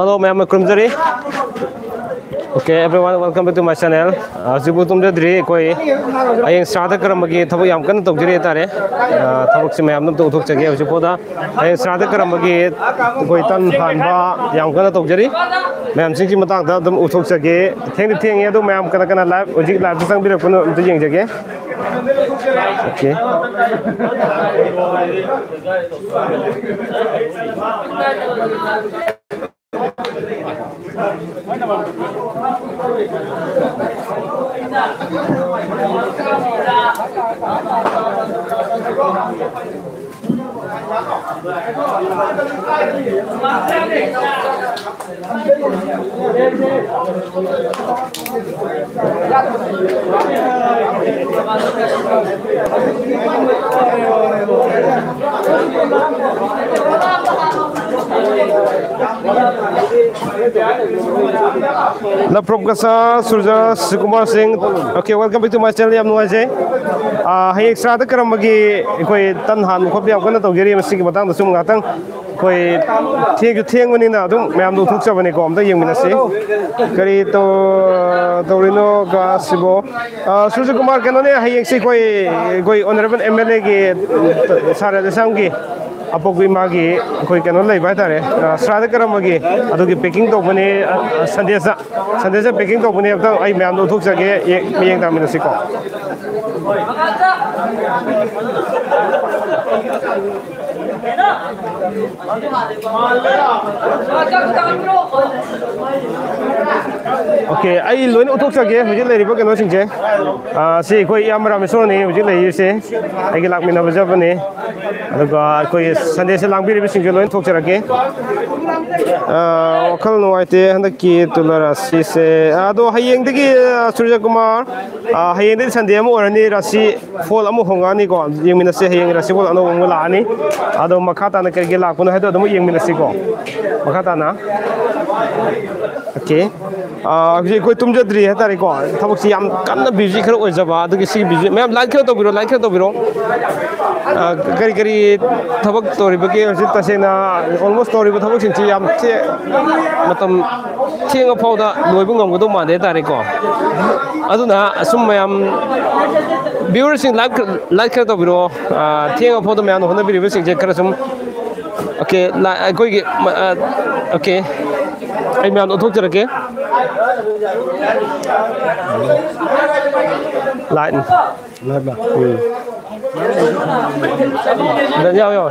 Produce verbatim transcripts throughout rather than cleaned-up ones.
Hello, ꯃꯌꯥꯝ ꯈꯨꯔꯨꯝꯖꯔꯤ꯫ Okay, everyone, welcome back to my channel. ꯍꯧꯖꯤꯛꯄꯨ ꯇꯨꯝꯖꯗ꯭ꯔꯤ ꯑꯩꯈꯣꯏ꯫ ꯍꯌꯦꯡ ꯁ꯭ꯔꯥꯗ ꯀꯔꯝꯕꯒꯤ ꯊꯕꯛ ꯌꯥꯝ ꯀꯟꯅ ꯇꯧꯖꯔꯤ ꯍꯥꯏꯇꯥꯔꯦ꯫ ꯑ, ꯊꯕꯛꯁꯤ ꯃꯌꯥꯝꯗ ꯑꯝꯇ ꯎꯠꯊꯣꯛꯆꯒꯦ꯫ ꯍꯧꯖꯤꯛꯐꯥꯎꯗ ꯍꯌꯦꯡ ꯁ꯭ꯔꯥꯗ ꯀꯔꯝꯕꯒꯤ ꯑꯩꯈꯣꯏ ꯇꯟ ꯍꯥꯟꯕ ꯌꯥꯝ ꯀꯟꯅ ꯇꯧꯖꯔꯤ꯫ ꯃꯌꯥꯝꯁꯤꯡꯒꯤ ꯃꯇꯥꯡꯗ ꯑꯗꯨꯝ ꯎꯠꯊꯣꯛꯆꯒꯦ꯫ ꯊꯦꯡꯗꯤ ꯊꯦꯡꯉꯦ ꯑꯗꯣ ꯃꯌꯥꯝ ꯀꯅꯥ ꯀꯅꯥ live, ꯍꯧꯖꯤꯛ liveꯇ ꯆꯪꯕꯤꯔꯛꯄꯅꯣ ꯑꯝꯇ ꯌꯦꯡꯖꯒꯦ꯫ Okay꯫ Love from Kasa, ꯁꯨꯔꯖ ꯁꯨꯀꯨꯃꯥꯔ ꯁꯤꯡ꯫ Okay, welcome back to my channel. ꯌꯥꯝ ꯅꯨꯡꯉꯥꯏꯖꯩ꯫ ꯑꯥ, ꯍꯌꯦꯡ ꯁ꯭ꯔꯥꯗ ꯀꯔꯝꯕꯒꯤ ꯑꯩꯈꯣꯏ ꯇꯟ ꯍꯥꯟꯕ ꯈꯣꯠꯄ ꯌꯥꯝ ꯀꯟꯅ ꯇꯧꯖꯔꯤ꯫ ꯃꯁꯤꯒꯤ ꯃꯇꯥꯡꯗꯁꯨ ꯉꯥꯛꯇꯪ ꯑꯩꯈꯣꯏ ꯊꯦꯡꯁꯨ ꯊꯦꯡꯕꯅꯤꯅ ꯑꯗꯨꯝ ꯃꯌꯥꯝꯗ ꯎꯠꯊꯣꯛꯆꯕꯅꯤꯀꯣ꯫ ꯑꯝꯇ ꯌꯦꯡꯃꯤꯟꯅꯁꯤ꯫ ꯀꯔꯤ ꯇꯧ-, ꯇꯧꯔꯤꯅꯣ ꯀꯥꯁꯤꯕꯣ? ꯑꯥ, ꯁꯨꯔꯖ ꯀꯨꯃꯥꯔ, ꯀꯩꯅꯣꯅꯦ, ꯍꯌꯦꯡꯁꯤ ꯑꯩꯈꯣꯏ, ꯑꯩꯈꯣꯏ honourable MLAꯒꯤ, ꯁꯥꯔ ꯔꯥꯙꯦꯁ꯭ꯌꯥꯝꯒꯤ ꯑꯄꯣꯛꯄ ꯏꯃꯥꯒꯤ ꯑꯩꯈꯣꯏ ꯀꯩꯅꯣ ꯂꯩꯕ ꯍꯥꯏꯇꯥꯔꯦ, ꯑꯥ, ꯁ꯭ꯔꯥꯗ ꯀꯔꯝꯕꯒꯤ ꯑꯗꯨꯒꯤ packing ꯇꯧꯕꯅꯦ, ꯑꯥ, ꯁꯟꯗꯦꯁꯇ, ꯁꯟꯗꯦꯁꯇ packing ꯇꯧꯕꯅꯦ꯫ ꯑꯝꯇꯪ ꯑꯩ ꯃꯌꯥꯝꯗ ꯎꯠꯊꯣꯛꯆꯒꯦ, ꯌꯦꯡ-, ꯃꯤꯠꯌꯦꯡ ꯇꯥꯃꯤꯟꯅꯁꯤꯀꯣ꯫ Okay, ꯑꯩ ꯂꯣꯏꯅ ꯎꯠꯊꯣꯛꯆꯒꯦ ꯍꯧꯖꯤꯛ ꯂꯩꯔꯤꯕ ꯀꯩꯅꯣꯁꯤꯡꯁꯦ꯫ ꯑꯥ, ꯁꯤ ꯑꯩꯈꯣꯏ ꯏꯌꯥꯝꯕ ꯔꯥꯃꯦꯁꯣꯔꯅꯤ ꯍꯧꯖꯤꯛ ꯂꯩꯔꯤꯁꯦ, ꯑꯩꯒꯤ ꯂꯥꯛꯃꯤꯟꯅꯕꯖꯕꯅꯤ꯫ ꯑꯗꯨꯒ ꯑꯩꯈꯣꯏ ꯁꯟꯗꯦꯁꯦ ꯂꯥꯡꯕꯤꯔꯤꯕꯁꯤꯡꯁꯦ ꯂꯣꯏꯅ ꯊꯣꯛꯆꯔꯛꯀꯦ꯫ ꯑꯥ, ꯋꯥꯈꯜ ꯅꯨꯡꯉꯥꯏꯇꯦ ꯍꯟꯗꯛꯀꯤ ꯇꯨꯂꯥ ꯔꯥꯁꯤꯁꯦ꯫ ꯑꯗꯣ ꯍꯌꯦꯡꯗꯒꯤ, ꯑꯥ, ꯁꯨꯔꯖ ꯀꯨꯃꯥꯔ, ꯑꯥ, ꯍꯌꯦꯡꯗꯒꯤ ꯁꯟꯗꯦ ꯑꯃ ꯑꯣꯏꯔꯅꯤ, ꯔꯥꯁꯤ ꯐꯣꯜ ꯑꯃ ꯍꯣꯡꯉꯛꯑꯅꯤꯀꯣ꯫ ꯌꯦꯡꯃꯤꯟꯅꯁꯦ, ꯍꯌꯦꯡ ꯔꯥꯁꯤ ꯐꯣꯜ ꯑꯅꯧꯕ ꯑꯃ ꯂꯥꯛꯑꯅꯤ꯫ ꯑꯗꯣ ꯃꯈꯥ ꯇꯥꯅ ꯀꯔꯤ ꯀꯔꯤ ꯂꯥꯛꯄꯅꯣ ꯍꯥꯏꯗꯣ ꯑꯗꯨꯝ ꯌꯦꯡꯃꯤꯟꯅꯁꯤꯀꯣ꯫ ꯃꯈꯥ ꯇꯥꯅ꯫ ꯑꯣꯀꯦ꯫ ꯑꯥ, ꯍꯧꯖꯤꯛ ꯑꯩꯈꯣꯏ ꯇꯨꯝꯖꯗ꯭ꯔꯤ ꯍꯥꯏꯇꯥꯔꯦꯀꯣ꯫ ꯊꯕꯛꯁꯤ ꯌꯥꯝ ꯀꯟꯅ ꯕꯤꯖꯤ ꯈꯔ ꯑꯣꯏꯖꯕ, ꯑꯗꯨꯒꯤ ꯁꯤꯒꯤ ꯕꯤꯖꯤ ꯃꯌꯥꯝ ꯂꯥꯏꯛ ꯈꯔ ꯇꯧꯕꯤꯔꯣ, ꯂꯥꯏꯛ ꯈꯔ ꯇꯧꯕꯤꯔꯣ꯫ ꯑꯥ, ꯀꯔꯤ ꯀꯔꯤ ꯊꯕꯛ ꯇꯧꯔꯤꯕꯒꯦ ꯍꯧꯖꯤꯛ? ꯇꯁꯦꯡꯅ ꯑꯣꯜꯃꯣꯁ ꯇꯧꯔꯤꯕ ꯊꯕꯛꯁꯤꯡꯁꯤ ꯌꯥꯝ ꯊꯦ-, ꯃꯇꯝ ꯊꯦꯡꯉ ꯐꯥꯎꯗ ꯂꯣꯏꯕ ꯉꯝꯒꯗꯧ ꯃꯥꯟꯗꯦ ꯍꯥꯏꯇꯥꯔꯦꯀꯣ꯫ ꯑꯗꯨꯅ ꯑꯁꯨꯝ ꯃꯌꯥꯝ ꯚ꯭ꯌꯨꯋꯔꯁꯤꯡ ꯂꯥꯏꯛ, ꯂꯥꯏꯛ ꯈꯔ ꯇꯧꯕꯤꯔꯣ꯫ ꯑꯥ, ꯊꯦꯡꯉ ꯐꯥꯎꯗ ꯃꯌꯥꯝꯅ ꯍꯣꯠꯅꯕꯤꯔꯤꯕꯁꯤꯡꯁꯦ ꯈꯔ ꯁꯨꯝ, ꯑꯣꯀꯦ, ꯂꯥꯏ-, ꯑꯩꯈꯣꯏꯒꯤ, ꯑꯥ, ꯑꯣꯀꯦ, ꯑꯩ ꯃꯌꯥꯝꯗ ꯎꯠꯊꯣꯛꯆꯔꯛꯀꯦ꯫ ꯂꯥꯏꯠ꯫ ꯎꯝ꯫ ꯌꯥꯎ, ꯌꯥꯎ꯫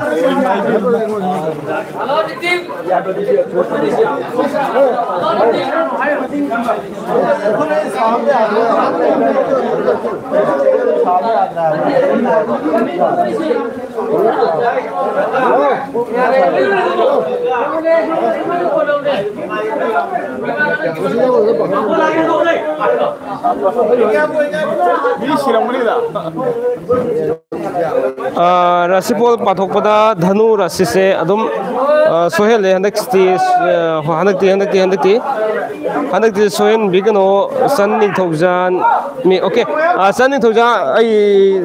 ꯃꯤ ꯁꯤꯔꯝꯒꯅꯤꯗ꯫ ꯑꯥ, ꯔꯥꯁꯤꯐꯣꯜ ꯄꯥꯊꯣꯛꯄꯗ ꯙꯅꯨ ꯔꯥꯁꯤꯁꯦ ꯑꯗꯨꯝ, ꯑꯥ, ꯁꯣꯏꯍꯜꯂꯦ ꯍꯟꯗꯛꯇꯤ꯫ ꯑꯥ, ꯍꯟꯗꯛꯇꯤ, ꯍꯟꯗꯛꯇꯤ, ꯍꯟꯗꯛꯇꯤ, ꯍꯟꯗꯛꯇꯤ ꯁꯣꯏꯍꯟꯕꯤꯒꯅꯣ꯫ ꯆꯟ ꯅꯤꯡꯊꯧꯖꯥꯟ, ꯃꯤ, ꯑꯣꯀꯦ꯫ ꯑꯥ, ꯆꯟ ꯅꯤꯡꯊꯧꯖꯥꯟ, ꯑꯩ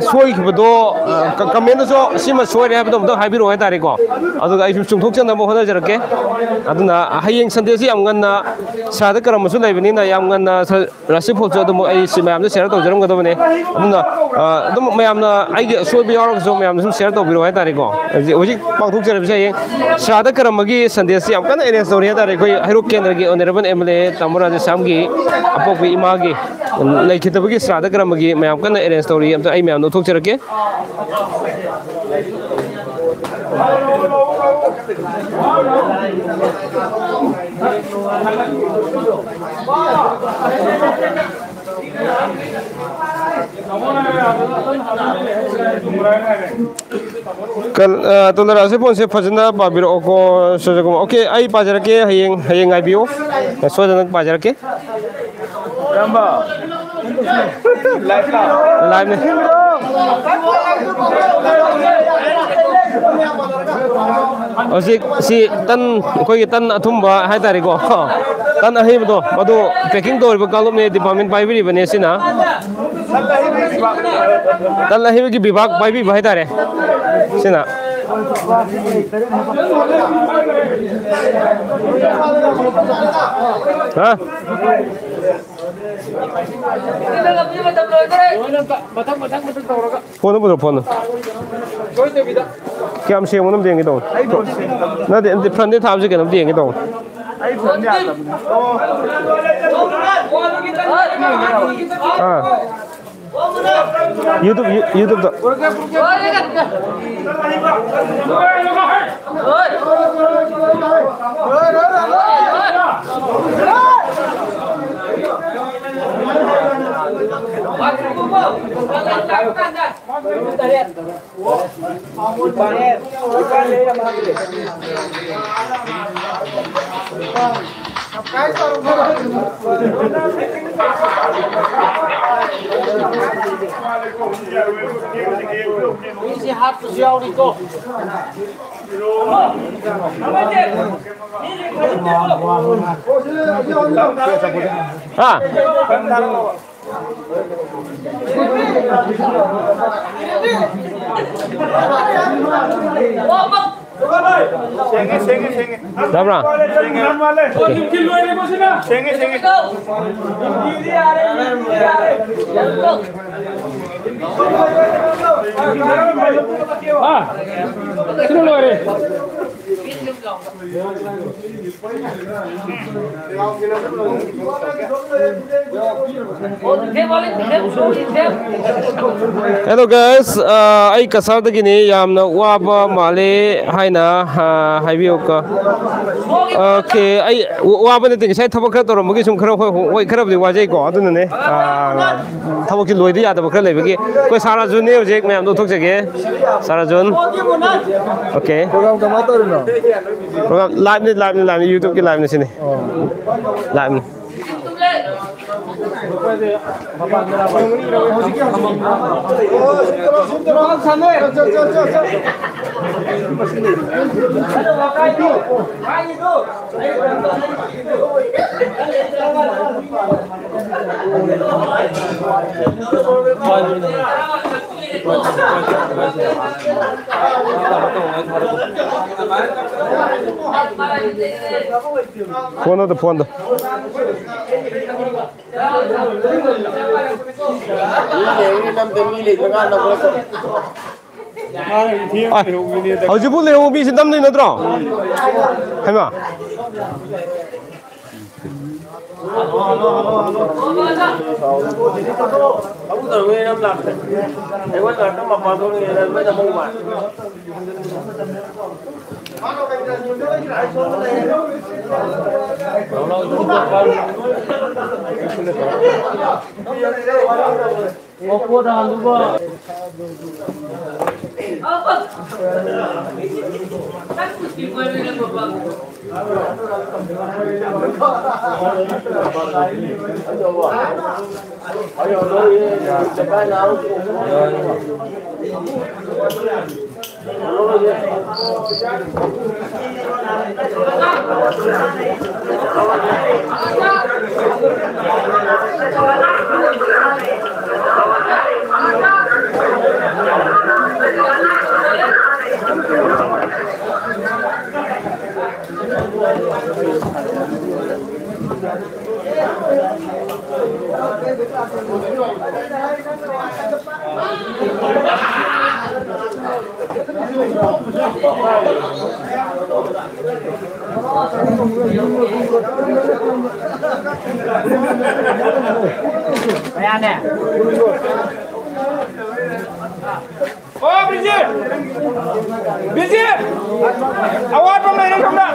ꯁꯣꯏꯈꯤꯕꯗꯣ, ꯑꯥ, ꯀ-, ꯀꯃꯦꯟꯗꯁꯨ ꯁꯤꯃ ꯁꯣꯏꯔꯦ ꯍꯥꯏꯕꯗꯣ ꯑꯝꯇ ꯍꯥꯏꯕꯤꯔꯛꯑꯣ ꯍꯥꯏꯇꯥꯔꯦꯀꯣ꯫ ꯑꯗꯨꯒ ꯑꯩꯁꯨ ꯆꯨꯝꯊꯣꯛꯆꯅꯕ ꯍꯣꯠꯅꯖꯔꯛꯀꯦ꯫ ꯑꯗꯨꯅ ꯍꯌꯦꯡ ꯁꯟꯗꯦꯁꯤ ꯌꯥꯝ ꯉꯟꯅ ꯁ꯭ꯔꯥꯗ ꯀꯔꯝꯕꯁꯨ ꯂꯩꯕꯅꯤꯅ ꯌꯥꯝ ꯉꯟꯅ ꯁ-, ꯔꯥꯁꯤꯐꯣꯜꯁꯨ ꯑꯗꯨꯝ ꯑꯩ ꯁꯤ ꯃꯌꯥꯝꯗ ꯁꯤꯌꯔ ꯇꯧꯖꯔꯝꯒꯗꯕꯅꯦ꯫ ꯑꯗꯨꯅ, ꯑ, ꯑꯗꯨꯝ ꯃꯌꯥꯝꯅ ꯑꯩꯒꯤ ꯑꯁꯣꯏꯕ ꯌꯥꯎꯔꯒꯁꯨ ꯃꯌꯥꯝꯅ ꯁꯨꯝ ꯁꯤꯌꯔ ꯇꯧꯕꯤꯔꯣ ꯍꯥꯏꯇꯥꯔꯦꯀꯣ꯫ ꯍꯧꯖꯤꯛ, ꯍꯧꯖꯤꯛ ꯄꯥꯡꯊꯣꯛꯆꯔꯤꯕꯁꯦ ꯍꯌꯦꯡ ꯁ꯭ꯔꯥꯗ ꯀꯔꯝꯕꯒꯤ ꯁꯟꯗꯦꯁꯤ ꯌꯥꯝ ꯀꯟꯅ ꯑꯦꯔꯦꯟꯖ ꯇꯧꯔꯤ ꯍꯥꯏꯇꯥꯔꯦ꯫ ꯑꯩꯈꯣꯏ ꯍꯩꯔꯣꯛ ꯀꯦꯟꯗ꯭ꯔꯒꯤ ꯑꯣꯅꯔꯦꯕꯜ ꯑꯦꯝ ꯑꯦꯜ ꯑꯦ ꯇꯥꯃꯣ ꯔꯥꯙꯦꯁ꯭ꯌꯥꯝꯒꯤ ꯑꯄꯣꯛꯄ ꯏꯃꯥꯒꯤ ꯂꯩꯈꯤꯗꯕꯒꯤ ꯁ꯭ꯔꯥꯗ ꯀꯔꯝꯕꯒꯤ ꯃꯌꯥꯝ ꯀꯟꯅ ꯑꯦꯔꯦꯟꯖ ꯇꯧꯔꯤ꯫ ꯑꯝꯇ ꯑꯩ ꯃꯌꯥꯝꯗ ꯎꯠꯊꯣꯛꯆꯔꯛꯀꯦ꯫ ꯀꯜ-, ꯑ, ꯇꯣꯟꯗꯔꯥꯁꯦ ꯐꯣꯟꯁꯦ ꯐꯖꯅ ꯄꯥꯕꯤꯔꯛꯑꯣꯀꯣ, ꯁꯣꯖꯒꯨꯝ꯫ ꯑꯣꯀꯦ, ꯑꯩ ꯄꯥꯖꯔꯛꯀꯦ, ꯍꯌꯦꯡ, ꯍꯌꯦꯡ ꯉꯥꯏꯕꯤꯌꯨ꯫ ꯁꯣꯏꯗꯅ ꯄꯥꯖꯔꯛꯀꯦ꯫ ꯀꯔꯝꯕ? ꯂꯥꯏꯐꯂ? ꯂꯥꯏꯐꯅꯦ꯫ ꯍꯧꯖꯤꯛ ꯁꯤ ꯇꯟ, ꯑꯩꯈꯣꯏꯒꯤ ꯇꯟ ꯑꯊꯨꯝꯕ ꯍꯥꯏꯇꯥꯔꯦꯀꯣ, ꯇꯟ ꯑꯍꯩꯕꯗꯣ, ꯃꯗꯨ packing ꯇꯧꯔꯤꯕ ꯀꯥꯡꯂꯨꯞꯅꯦ, department ꯄꯥꯏꯕꯤꯔꯤꯕꯅꯦ ꯁꯤꯅ꯫ ꯇꯟ ꯑꯍꯩꯕꯒꯤ ꯕꯤꯚꯥꯒ ꯄꯥꯏꯕꯤꯕ ꯍꯥꯏꯇꯥꯔꯦ ꯁꯤꯅ꯫ ꯍꯥ? ꯐꯣꯟꯗ ꯄꯨꯊꯣꯛ, ꯐꯣꯟꯗ꯫ ꯀꯌꯥꯝ ꯁꯦꯡꯕꯅꯣ ꯑꯝꯇ ꯌꯦꯡꯒꯦ ꯇꯧꯕꯅꯦ꯫ ꯅꯠꯇꯦ, ꯅꯠꯇꯦ, front ꯇꯩ ꯊꯥꯕꯁꯤ ꯀꯩꯅꯣꯝꯇ ꯌꯦꯡꯒꯦ ꯇꯧꯕꯅꯦ꯫ ꯑꯥ꯫ YouTube, You-, YouTube ꯇ꯫ ꯃꯤꯁꯦ ꯍꯥꯠꯄꯁꯨ ꯌꯥꯎꯔꯤꯀꯣ꯫ ꯍꯥ? ꯁꯦꯡꯉꯦ, ꯁꯦꯡꯉꯦ, ꯁꯦꯡꯉꯦ꯫ ꯇꯥꯕ꯭ꯔꯥ? ꯁꯦꯡꯉꯦ, ꯁꯦꯡꯉꯦ꯫ ꯑꯥ, ꯁꯤꯅ ꯂꯣꯏꯔꯦ꯫ Hello guys, ꯑ, ꯑꯩ ꯀꯁꯥꯔꯗꯒꯤꯅꯤ꯫ ꯌꯥꯝꯅ ꯋꯥꯕ ꯃꯥꯜꯂꯦ ꯍꯥꯏꯅ, ꯑ, ꯍꯥꯏꯕꯤꯌꯨꯀꯣ꯫ Okay, ꯑꯩ ꯋꯥꯕ ꯅꯠꯇꯦ, ꯉꯁꯥꯏ ꯊꯕꯛ ꯈꯔ ꯇꯧꯔꯝꯕꯒꯤ ꯁꯨꯝ ꯈꯔ, ꯍꯣꯏ, ꯍꯣꯏ, ꯈꯔꯕꯨꯗꯤ ꯋꯥꯖꯩꯀꯣ꯫ ꯑꯗꯨꯅꯅꯦ, ꯑ, ꯊꯕꯛꯁꯤ ꯂꯣꯏꯗ ꯌꯥꯗꯕ ꯈꯔ ꯂꯩꯕꯒꯤ꯫ ꯑꯩꯈꯣꯏ ꯁꯥꯔ ꯑꯔꯖꯨꯟꯅꯦ ꯍꯧꯖꯤꯛ ꯃꯌꯥꯝꯗ ꯎꯠꯊꯣꯛꯆꯒꯦ꯫ ꯁꯥꯔ ꯑꯔꯖꯨꯟ꯫ Okay꯫ Program ꯀꯃꯥꯏꯅ ꯇꯧꯔꯤꯅꯣ? Program live ꯅꯤ, live ꯅꯤ, live ꯅꯤ, YouTube ꯀꯤ live ꯅꯤ ꯁꯤꯅꯤ꯫ ꯑꯣ꯫ Live ꯅꯤ꯫ ꯐꯣꯟꯗ, ꯐꯣꯟꯗ꯫ ꯍꯧꯖꯤꯛꯄꯨ ꯂꯩꯍꯧꯕ ꯃꯤꯁꯤ ꯅꯝꯗꯣꯏ ꯅꯠꯇ꯭ꯔꯣ? ꯍꯩꯃꯥ꯫ ꯀꯌꯥꯅꯦ? ꯑꯣ, ꯕꯤꯖꯤ! ꯕꯤꯖꯤ! ꯑꯋꯥꯠꯄ ꯑꯃ ꯂꯩꯔꯦ ꯁꯣꯝꯗ!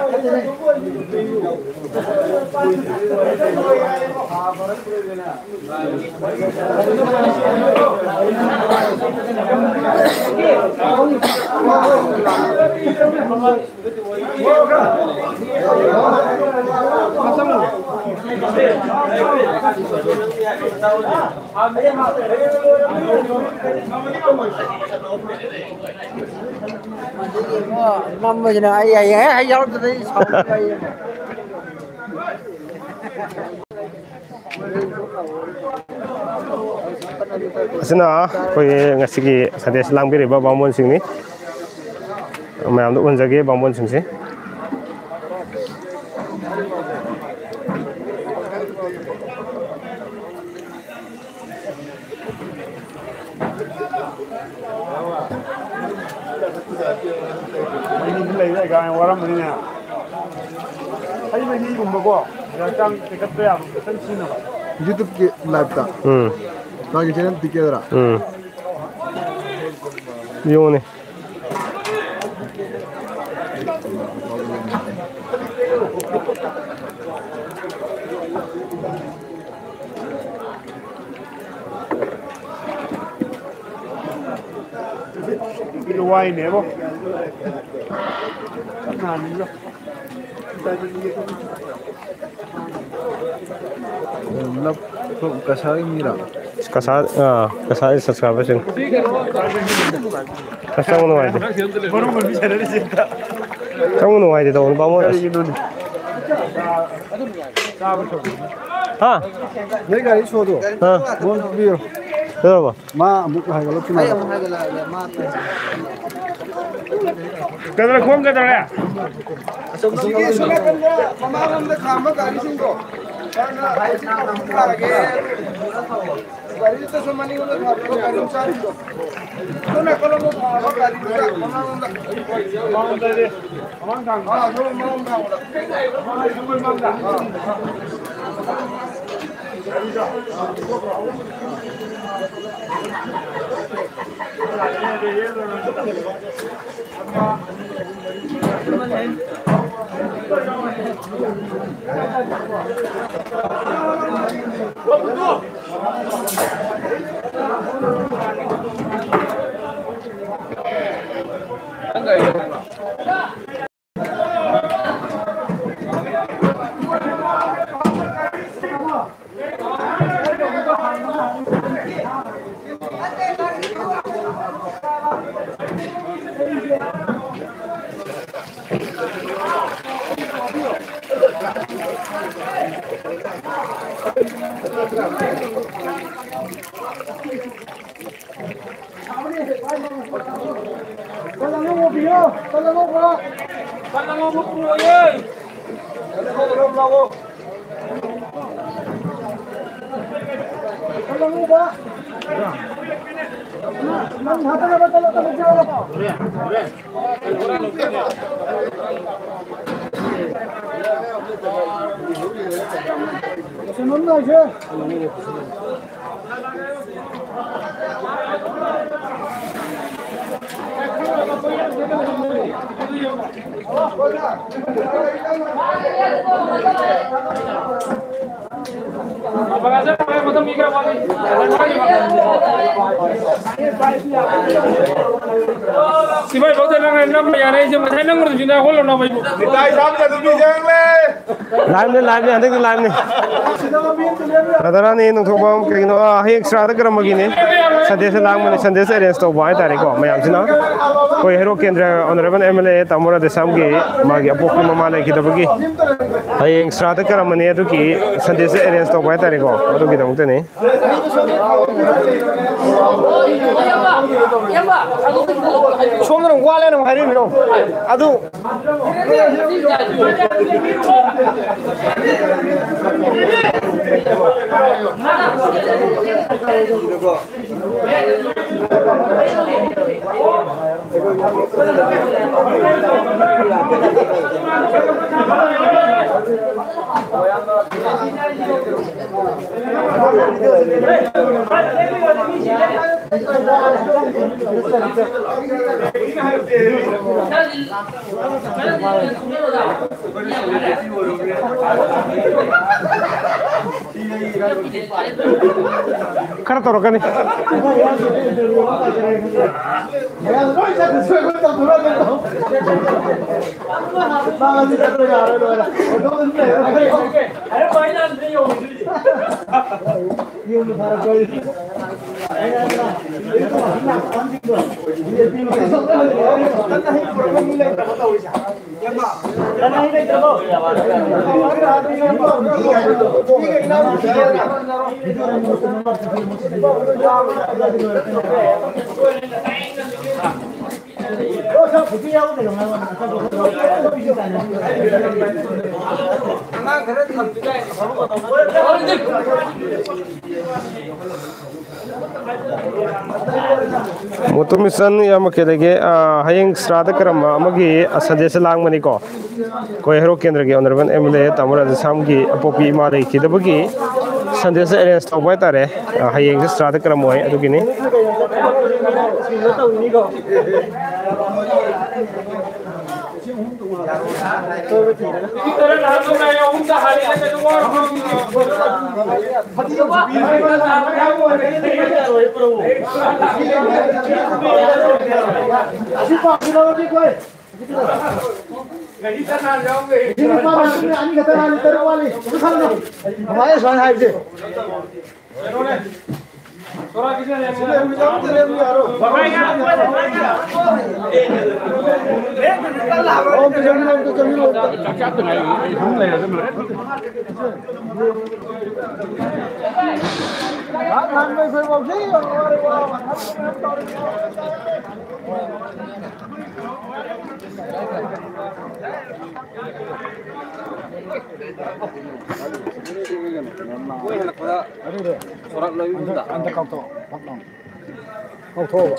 ꯃꯝꯕꯁꯤꯅ ꯑꯩ ꯑꯩ ꯍꯦꯛ ꯌꯥꯎꯔꯛꯇꯗꯩ ꯁꯥꯎꯅꯤꯡꯕ ꯑꯩ꯫ ꯑꯁꯤꯅ ꯑꯩꯈꯣꯏꯒꯤ ꯉꯁꯤꯒꯤ ꯁꯟꯗꯦꯁ ꯂꯥꯡꯕꯤꯔꯤꯕ ꯕꯥꯃꯣꯟꯁꯤꯡꯅꯤ꯫ ꯃꯌꯥꯝꯗ ꯎꯍꯟꯖꯒꯦ ꯕꯥꯃꯣꯟꯁꯤꯡꯁꯦ꯫ ꯃꯩꯗꯤ ꯂꯩꯔꯦ, ꯀꯥꯏꯅ ꯋꯥꯔꯝꯕꯅꯤꯅꯦ꯫ ꯍꯩ ꯃꯍꯤꯒꯨꯝꯕꯀꯣ, ꯍꯛꯆꯥꯡ ꯇꯦꯛꯈꯠꯄ ꯌꯥꯕ ꯈꯤꯇꯪ ꯁꯤꯖꯤꯟꯅꯕ꯫ YouTube-ꯀꯤ live-ꯇ? ꯎꯝ꯫ ꯃꯥꯒꯤ channel ꯇꯤꯀꯦꯗꯔꯥ? ꯎꯝ꯫ ꯌꯦꯡꯉꯨꯅꯦ꯫ ꯏꯗꯣ ꯋꯥꯏꯅꯦꯕꯣ꯫ ꯅꯍꯥꯟ ꯂꯞ ꯀꯁꯥꯔꯒꯤ ꯃꯤꯔꯥ? ꯀꯁꯥꯔ, ꯑꯥ, ꯀꯁꯥꯔꯒꯤ subscriber-ꯁꯤꯡ꯫ ꯑꯁ, ꯆꯪꯕ ꯅꯨꯡꯉꯥꯏꯇꯦ꯫ ꯆꯪꯕ ꯅꯨꯡꯉꯥꯏꯇꯦ ꯇꯧꯕꯅꯤ, ꯕꯥꯃꯣꯟ꯫ ꯑꯁ꯫ ꯀꯔꯤꯒꯤꯅꯣꯅꯦ? ꯍꯥ? ꯅꯣꯏ ꯒꯥꯔꯤ ꯁꯣꯗꯣ? ꯑꯥ꯫ ꯃꯉꯣꯟꯗ ꯄꯤꯕꯤꯔꯣ꯫ ꯀꯩꯗꯧꯔꯕ? ꯃꯥ ꯑꯃꯨꯛ ꯍꯥꯏꯒꯠꯂꯛꯇꯅ꯫ ꯑꯩ ꯑꯃꯨꯛ ꯍꯥꯏꯒꯠꯂꯛꯑꯒꯦ, ꯃꯥ ꯀꯩꯗꯧꯔꯦ, ꯈꯣꯡ ꯀꯩꯗꯧꯔꯦ? ꯑꯁꯤꯒꯤ ꯁꯣꯝ ꯅꯥꯀꯟꯗ ꯃꯃꯥꯡꯂꯣꯝꯗ ꯈꯥꯝꯕ ꯒꯥꯔꯤꯁꯤꯡꯗꯣ, ꯈꯔ ꯍꯧꯖꯤꯛ ꯊꯥꯔꯒꯦ꯫ ꯒꯥꯔꯤ ꯑꯝꯇꯁꯨ ꯃꯅꯤꯡꯂꯣꯝꯗ ꯊꯥꯕꯤꯔꯣ, ꯒꯥꯔꯤ ꯃꯆꯥꯁꯤꯡꯗꯣ꯫ ꯁꯣꯝ ꯅꯥꯀꯜꯂꯣꯝꯗ ꯊꯥꯕ ꯒꯥꯔꯤ ꯃꯆꯥ, ꯃꯃꯥꯡꯂꯣꯝꯗ꯫ ꯑꯥ, ꯁꯣꯝ ꯃꯃꯥꯡ ꯊꯥꯕꯗ꯫ ꯑꯥ꯫ ꯁꯤꯐꯥꯏ ꯐꯥꯎꯗ ꯅꯪ ꯅꯝꯕ ꯌꯥꯔꯦ, ꯑꯩꯁꯦ ꯃꯊꯥꯏ ꯅꯪ ꯑꯣꯏꯔꯁꯨ ꯅꯪ ꯍꯣꯜꯂꯣ ꯅꯥꯎ ꯑꯩꯕꯨ꯫ ꯏꯇꯥꯏ ꯁꯥꯝꯆꯟ ꯅꯨꯄꯤ ꯆꯪꯂꯦ꯫ Live ꯅꯦ, live ꯅꯦ, ꯍꯟꯗꯛꯇꯤ live ꯅꯦ꯫ ꯔꯥꯙꯥꯔꯥꯅꯤ ꯅꯣꯡꯊꯣꯡꯕꯝ ꯀꯩꯒꯤꯅꯣ, ꯑꯥ, ꯍꯌꯦꯡ ꯁ꯭ꯔꯥꯗ ꯀꯔꯝꯕꯒꯤꯅꯦ? Sunday ꯁꯦ ꯂꯥꯡꯕꯅꯦ, Sunday ꯁꯦ arrange ꯇꯧꯕ ꯍꯥꯏꯇꯥꯔꯦꯀꯣ, ꯃꯌꯥꯝꯁꯤꯅ꯫ ꯑꯩꯈꯣꯏ ꯍꯩꯔꯣꯛ ꯀꯦꯟꯗ꯭ꯔ honourable M L A ꯇꯥꯃꯣ ꯔꯥꯙꯦꯁ꯭ꯌꯥꯝꯒꯤ ꯃꯥꯒꯤ ꯑꯄꯣꯛꯄ ꯃꯃꯥ ꯂꯩꯈꯤꯗꯕꯒꯤ ꯍꯌꯦꯡ ꯁ꯭ꯔꯥꯗ ꯀꯔꯝꯕꯅꯦ, ꯑꯗꯨꯒꯤ Sunday ꯁꯦ arrange ꯇꯧꯕ ꯍꯥꯏꯇꯥꯔꯦꯀꯣ, ꯑꯗꯨꯒꯤꯗꯃꯛꯇꯅꯤ꯫ ꯁꯣꯝꯗꯅ ꯋꯥꯠꯂꯦꯅ ꯑꯃꯨꯛ ꯍꯥꯏꯔꯤꯕꯅꯣ? ꯑꯗꯨ ꯈꯔ ꯇꯧꯔꯛꯀꯅꯤ꯫ ꯃꯣꯇꯣ ꯃꯤꯁꯟ ꯏꯌꯥꯝꯕ ꯀꯩꯗꯒꯤ, ꯑ, ꯍꯌꯦꯡ ꯁ꯭ꯔꯥꯗ ꯀꯔꯝꯕ ꯑꯃꯒꯤ, ꯑ, ꯁꯟꯗꯦꯁ ꯂꯥꯡꯕꯅꯤꯀꯣ꯫ ꯑꯩꯈꯣꯏ ꯍꯦꯔꯣ ꯀꯦꯟꯗ꯭ꯔꯒꯤ ꯑꯣꯅꯔꯦꯕꯜ ꯑꯦꯝ ꯑꯦꯜ ꯑꯦ ꯇꯥꯃꯣ ꯔꯥꯙꯦꯁ꯭ꯌꯥꯝꯒꯤ ꯑꯄꯣꯛꯄꯤ ꯏꯃꯥ ꯂꯩꯈꯤꯗꯕꯒꯤ ꯁꯟꯗꯦꯁ ꯑꯦꯔꯦꯟꯖ ꯇꯧꯕ ꯍꯥꯏꯇꯥꯔꯦ꯫ ꯑ, ꯍꯌꯦꯡꯁꯦ ꯁ꯭ꯔꯥꯗ ꯀꯔꯝ ꯑꯣꯏ ꯑꯗꯨꯒꯤꯅꯤ꯫ ꯃꯣꯏ ꯍꯜꯂꯛꯄꯗ ꯁꯣꯔꯥꯛ ꯂꯣꯏꯕꯤꯕꯗ꯫ ꯀꯥꯎꯊꯣꯛꯑꯕ꯫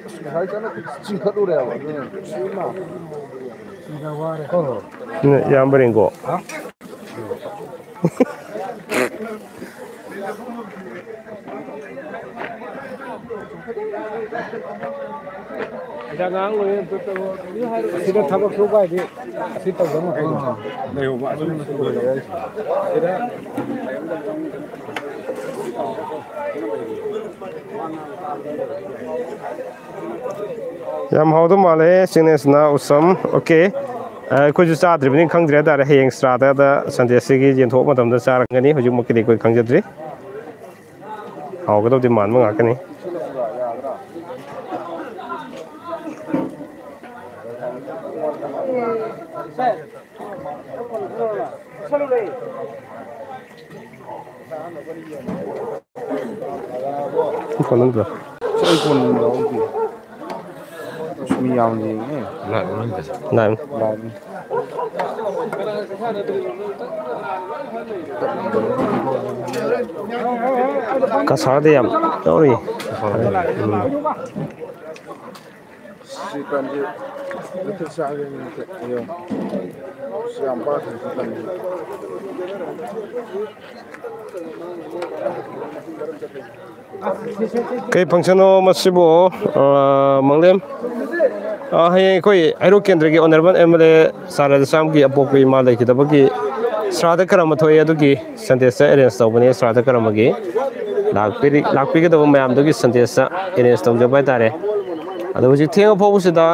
ꯑꯁ, ꯉꯁꯥꯏ ꯀꯟꯅ ꯆꯤꯡꯈꯠꯂꯨꯔꯦꯕ, ꯑꯗꯨꯅ ꯁꯤꯃ꯫ ꯍꯣꯏ, ꯍꯣꯏ꯫ ꯏꯌꯥꯝꯕ ꯔꯦꯡꯒꯣ꯫ ꯁꯤꯗ ꯊꯕꯛ ꯁꯨꯕ ꯍꯥꯏꯗꯤ ꯑꯁꯤ ꯇꯧꯗꯧ ꯃꯈꯩꯗꯣ ꯂꯩꯍꯧꯕ ꯑꯗꯨꯝ ꯁꯤꯗ ꯌꯥꯝ ꯍꯥꯎꯗꯧ ꯃꯥꯜꯂꯦ ꯆꯤꯡꯅꯦꯁꯅ ꯎꯁꯝ꯫ ꯑꯣꯀꯦ꯫ ꯑꯩꯈꯣꯏꯁꯨ ꯆꯥꯗ꯭ꯔꯤꯕꯅꯤꯅ ꯈꯪꯗ꯭ꯔꯦ ꯍꯥꯏꯇꯥꯔꯦ꯫ ꯍꯌꯦꯡ ꯁ꯭ꯔꯥꯗꯗ ꯁꯟꯗꯦꯁꯤꯒꯤ ꯌꯦꯟꯊꯣꯛꯄ ꯃꯇꯝꯗ ꯆꯥꯔꯛꯀꯅꯤ꯫ ꯍꯧꯖꯤꯛꯃꯛꯀꯤꯗꯤ ꯑꯩꯈꯣꯏ ꯈꯪꯖꯗ꯭ꯔꯤ꯫ ꯍꯥꯎꯒꯗꯧꯗꯤ ꯃꯥꯟꯕ ꯉꯥꯛꯇꯅꯤ꯫ Phone number. ꯑꯩ ꯐꯣꯟ ꯅꯝꯕꯔ ꯌꯥꯎꯗꯦ꯫ ꯑꯁ, ꯃꯤ ꯌꯥꯝ ꯌꯦꯡꯉꯦ꯫ ꯂꯥꯏꯚ꯫ ꯂꯥꯏꯚꯅꯤ꯫ ꯀꯁꯥꯔꯗ ꯌꯥꯝ ꯌꯥꯎꯔꯤ꯫ ꯎꯝ꯫ ꯁꯤ ꯇꯟꯁꯤ ꯃꯊꯛ ꯆꯥꯒꯦ ꯃꯊꯛ꯫ ꯑꯌꯣ꯫ ꯁꯤ ꯌꯥꯝ ꯄꯥꯛ ꯊꯝꯃꯤ ꯇꯟꯁꯤ꯫ ꯀꯩ ꯐꯪꯁꯟꯅꯣ ꯃꯁꯤꯕꯨ, ꯑ, ꯃꯪꯂꯦꯝ? ꯑ, ꯍꯌꯦꯡ ꯑꯩꯈꯣꯏ ꯍꯩꯔꯣꯛ ꯀꯦꯟꯗ꯭ꯔꯒꯤ ꯑꯣꯅꯔꯦꯕꯜ ꯑꯦꯝ ꯑꯦꯜ ꯑꯦ ꯁꯥꯔ ꯔꯥꯙꯦꯁ꯭ꯌꯥꯝꯒꯤ ꯑꯄꯣꯛꯄ ꯏꯃꯥ ꯂꯩꯈꯤꯗꯕꯒꯤ ꯁ꯭ꯔꯥꯗ ꯀꯔꯝꯕ ꯊꯣꯛꯑꯦ, ꯑꯗꯨꯒꯤ ꯁꯟꯗꯦꯁꯇ ꯑꯦꯔꯦꯟꯖ ꯇꯧꯕꯅꯦ꯫ ꯁ꯭ꯔꯥꯗ ꯀꯔꯝꯕꯒꯤ ꯂꯥꯛꯄꯤꯔꯤ-, ꯂꯥꯛꯄꯤꯒꯗꯕ ꯃꯌꯥꯝꯗꯨꯒꯤ ꯁꯟꯗꯦꯁꯇ ꯑꯦꯔꯦꯟꯖ ꯇꯧꯖꯕ ꯍꯥꯏꯇꯥꯔꯦ꯫ ꯑꯗꯣ ꯍꯧꯖꯤꯛ ꯊꯦꯡꯉ ꯐꯥꯎꯕꯁꯤꯗ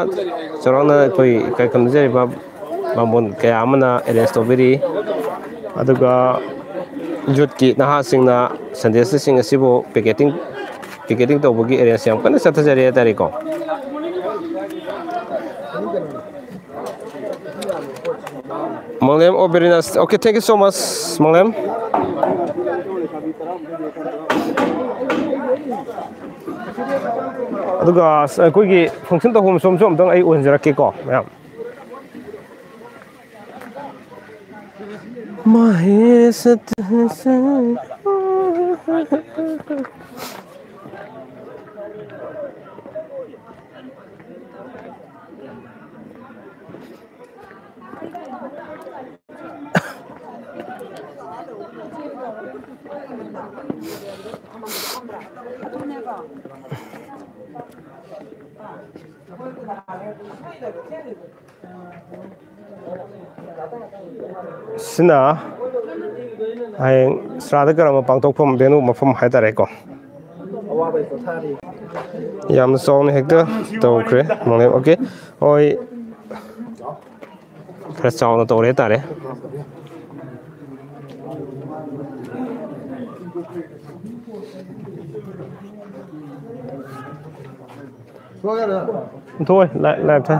ꯆꯥꯎꯔꯥꯛꯅ ꯑꯩꯈꯣꯏ ꯀꯩ ꯈꯨꯔꯨꯝꯖꯔꯤꯕ ꯕꯥꯃꯣꯟ ꯀꯌꯥ ꯑꯃꯅ ꯑꯦꯔꯦꯟꯖ ꯇꯧꯕꯤꯔꯤ꯫ ꯑꯗꯨꯒ ꯌꯨꯠꯀꯤ ꯅꯍꯥꯁꯤꯡꯅ ꯁꯟꯗꯦꯁꯁꯤꯡ ꯑꯁꯤꯕꯨ ꯄꯤꯀꯦꯇꯤꯡ, ꯄꯤꯀꯦꯇꯤꯡ ꯇꯧꯕꯒꯤ ꯑꯦꯔꯦꯟꯖ ꯌꯥꯝ ꯀꯟꯅ ꯆꯠꯊꯖꯔꯤ ꯍꯥꯏꯇꯥꯔꯦꯀꯣ꯫ ꯃꯪꯂꯦꯝ ꯑꯣꯕꯦꯔꯤꯅꯥꯁ, okay, thank you so much, ꯃꯪꯂꯦꯝ꯫ ꯑꯗꯨꯒ ꯑꯩꯈꯣꯏꯒꯤ ꯐꯪꯁꯟ ꯇꯧꯐꯝ ꯁꯣꯝꯁꯨ ꯑꯝꯇꯪ ꯑꯩ ꯎꯍꯟꯖꯔꯛꯀꯦꯀꯣ ꯃꯌꯥꯝ꯫ ꯃꯍꯦꯁ ꯁꯤꯅ ꯍꯌꯦꯡ ꯁ꯭ꯔꯥꯗ ꯀꯔꯝꯕ ꯄꯥꯡꯊꯣꯛꯐꯝ ꯚꯦꯅꯨ ꯃꯐꯝ ꯍꯥꯏꯇꯥꯔꯦꯀꯣ꯫ ꯌꯥꯝꯅ ꯆꯥꯎꯅ ꯍꯦꯛꯇ ꯇꯧꯈ꯭ꯔꯦ꯫ ꯑꯣꯀꯦ, ꯍꯣꯏ꯫ ꯈꯔ ꯆꯥꯎꯅ ꯇꯧꯔꯦ ꯍꯥꯏꯇꯥꯔꯦ꯫ ꯊꯣꯛꯑꯣꯏ, ꯂꯥꯏ-, ꯂꯥꯏꯞ ꯊꯥꯏ꯫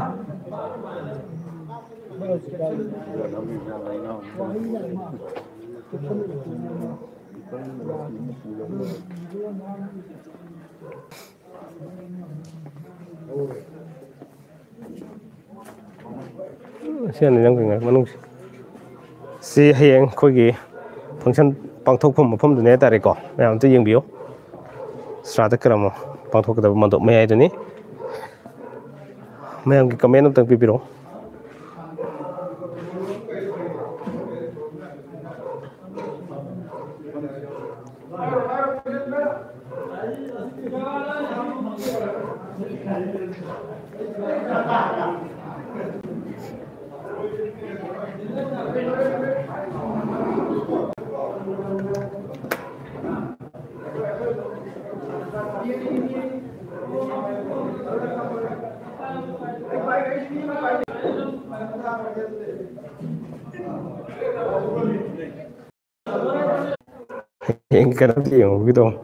ꯁꯤ ꯑꯅꯤ ꯅꯪ ꯀꯩꯅꯣ ꯃꯅꯨꯡꯁꯤ꯫ ꯁꯤ ꯍꯌꯦꯡ ꯑꯩꯈꯣꯏꯒꯤ function ꯄꯥꯡꯊꯣꯛꯐꯝ ꯃꯐꯝꯗꯨꯅꯦ ꯍꯥꯏꯇꯥꯔꯦꯀꯣ꯫ ꯃꯌꯥꯝ ꯑꯝꯇ ꯌꯦꯡꯕꯤꯌꯨ꯫ ꯁ꯭ꯔꯥꯗ ꯀꯔꯝ ꯄꯥꯡꯊꯣꯛꯀꯗꯕ ꯃꯟꯗꯣꯞ ꯃꯌꯥꯏꯗꯨꯅꯤ꯫ ꯃꯌꯥꯝꯒꯤ comment ꯑꯝꯇꯪ ꯄꯤꯕꯤꯔꯛꯑꯣ꯫ ꯍꯌꯦꯡ ꯀꯩꯅꯣꯝꯇ ꯌꯦꯡꯍꯧꯒꯦ ꯇꯧꯕꯅꯤ꯫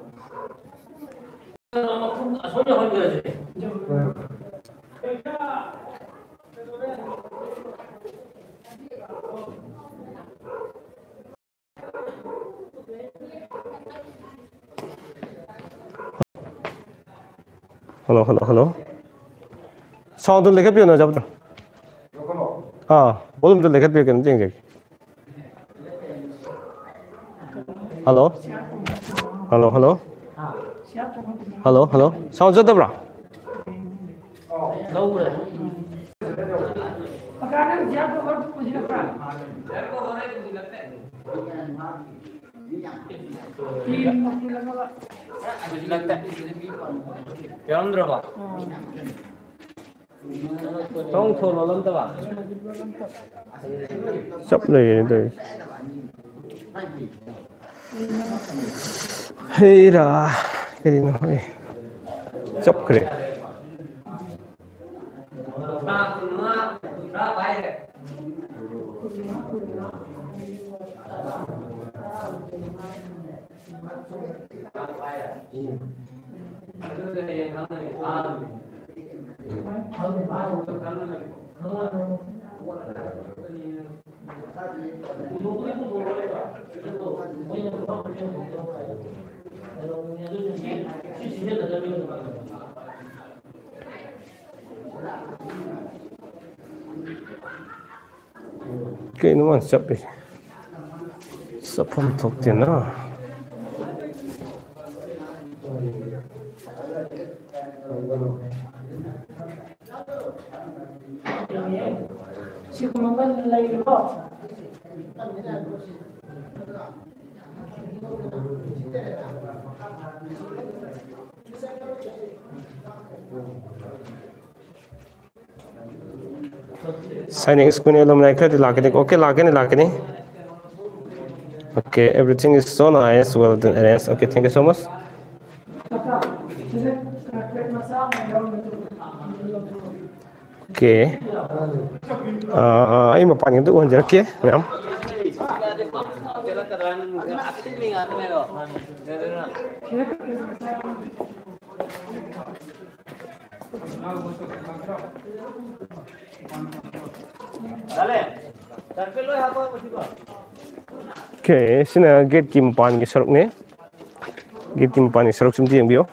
Hello, hello, hello. Sound ꯗꯣ ꯂꯩꯈꯠꯄꯤꯌꯨ, ꯅꯖꯥꯞꯇꯣ꯫ ꯑꯥ, volume ꯗꯣ ꯂꯩꯈꯠꯄꯤꯌꯨ, ꯀꯩꯅꯣꯝꯇ ꯌꯦꯡꯖꯒꯦ꯫ Hello? Hello, hello? Hello, hello? Sound ꯆꯠꯇꯕ꯭ꯔꯥ? ꯌꯥꯎꯔꯝꯗ꯭ꯔꯕꯣ? ꯊꯣꯡ ꯊꯣꯡ ꯂꯣꯜꯂꯝꯗꯕ? ꯆꯞ ꯂꯩꯌꯦ ꯇꯧꯔꯤꯁꯦ꯫ ꯍꯩꯔꯥ꯫ ꯀꯔꯤꯅꯣ ꯍꯣꯏ꯫ ꯆꯞꯈ꯭ꯔꯦ꯫ ꯀꯩꯅꯣ ꯃꯥꯅ ꯆꯞꯄꯤꯁꯦ? ꯆꯠꯐꯝ ꯊꯣꯛꯇꯦꯅ꯫ Signing screen alumni ꯈꯔꯗꯤ ꯂꯥꯛꯀꯅꯤ꯫ Okay, ꯂꯥꯛꯀꯅꯤ, ꯂꯥꯛꯀꯅꯤ꯫ Okay, everything is so nice, well done, arranged. Okay, thank you so much. Okay. ꯑꯥ, ꯑꯥ, ꯑꯩ ꯃꯄꯥꯟꯒꯤ ꯑꯝꯇ ꯎꯍꯟꯖꯔꯛꯀꯦ, ꯃꯌꯥꯝ꯫ Okay, ꯁꯤꯅ gate ꯀꯤ ꯃꯄꯥꯟꯒꯤ ꯁꯔꯨꯛꯅꯤ꯫ Gate ꯀꯤ ꯃꯄꯥꯟꯒꯤ ꯁꯔꯨꯛꯁꯤ ꯑꯝꯇ ꯌꯦꯡꯕꯤꯌꯨ꯫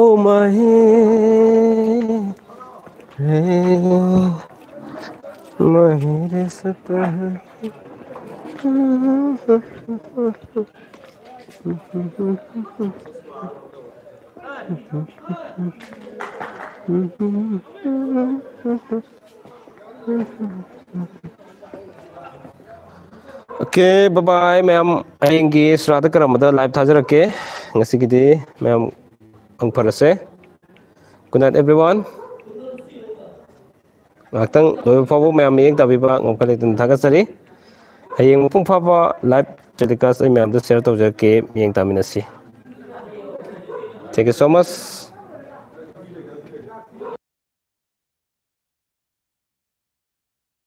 ओ माही रे, माही रे सतह। Okay, bye bye ꯃꯌꯥꯝ꯫ ꯍꯌꯦꯡꯒꯤ ꯁꯨꯔꯥꯗ ꯀꯔꯝꯕꯗ live ꯊꯥꯖꯔꯛꯀꯦ꯫ ꯉꯁꯤꯒꯤꯗꯤ ꯃꯌꯥꯝ ꯃꯪ ꯐꯔꯁꯦ꯫ Good night everyone꯫ ꯉꯥꯏꯍꯥꯛꯇꯪ ꯂꯣꯏꯕ ꯐꯥꯎꯕ ꯃꯌꯥꯝ ꯃꯤꯠꯌꯦꯡ ꯇꯥꯕꯤꯕ ꯉꯝꯈꯩ ꯂꯩꯇꯅ ꯊꯥꯒꯠꯆꯔꯤ꯫ ꯍꯌꯦꯡ ꯃꯄꯨꯡ ꯐꯥꯕ live telecast ꯑꯩ ꯃꯌꯥꯝꯗ share ꯇꯧꯖꯔꯛꯀꯦ꯫ ꯃꯤꯠꯌꯦꯡ ꯇꯥꯃꯤꯟꯅꯁꯤ꯫ Thank you so much꯫